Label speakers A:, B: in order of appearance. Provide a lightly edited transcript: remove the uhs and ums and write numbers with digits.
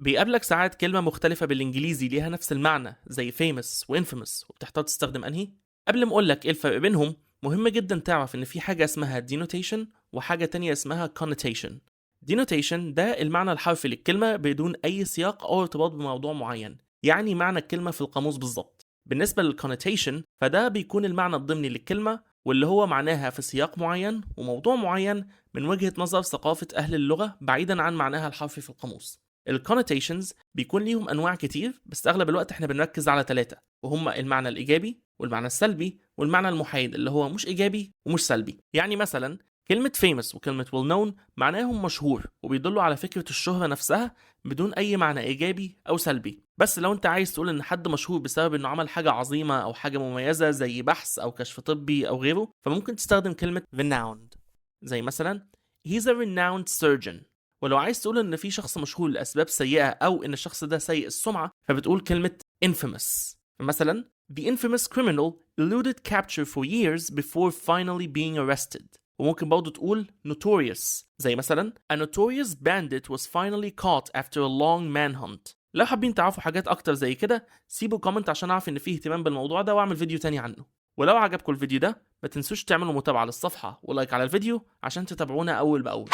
A: بيقابلك ساعات كلمة مختلفة بالإنجليزي ليها نفس المعنى زي famous و infamous، وبتحتار تستخدم أنهي؟ قبل ما أقولك إيه الفرق بينهم، مهم جدا تعرف إن في حاجة اسمها denotation وحاجة تانية اسمها connotation. denotation ده المعنى الحرفي للكلمة بدون أي سياق أو ارتباط بموضوع معين، يعني معنى الكلمة في القاموس بالظبط. بالنسبة لل connotation فده بيكون المعنى الضمني للكلمة، واللي هو معناها في سياق معين وموضوع معين من وجهة نظر ثقافة أهل اللغة بعيدا عن معناها الحرفي في القاموس. ال connotations بيكون ليهم أنواع كتير، بس أغلب الوقت احنا بنركز على 3، وهم المعنى الإيجابي والمعنى السلبي والمعنى المحايد اللي هو مش إيجابي ومش سلبي. يعني مثلا كلمة famous وكلمة well known معناهم مشهور وبيدلوا على فكرة الشهرة نفسها بدون أي معنى إيجابي أو سلبي. بس لو أنت عايز تقول إن حد مشهور بسبب إنه عمل حاجة عظيمة أو حاجة مميزة زي بحث أو كشف طبي أو غيره، فممكن تستخدم كلمة renowned، زي مثلا he's a renowned surgeon. ولو عايز تقول إن في شخص مشهور لأسباب سيئة أو إن الشخص ده سيء السمعة، فبتقول كلمة infamous. مثلا the infamous criminal eluded capture for years before finally being arrested. وممكن برضه تقول notorious، زي مثلا a notorious bandit was finally caught after a long manhunt. لو حابين تعرفوا حاجات أكتر زي كده سيبوا comment عشان أعرف إن فيه اهتمام بالموضوع ده وأعمل فيديو تاني عنه. ولو عجبكم الفيديو ده ما تنسوش تعملوا متابعة للصفحة و like على الفيديو عشان تتابعونا أول بأول.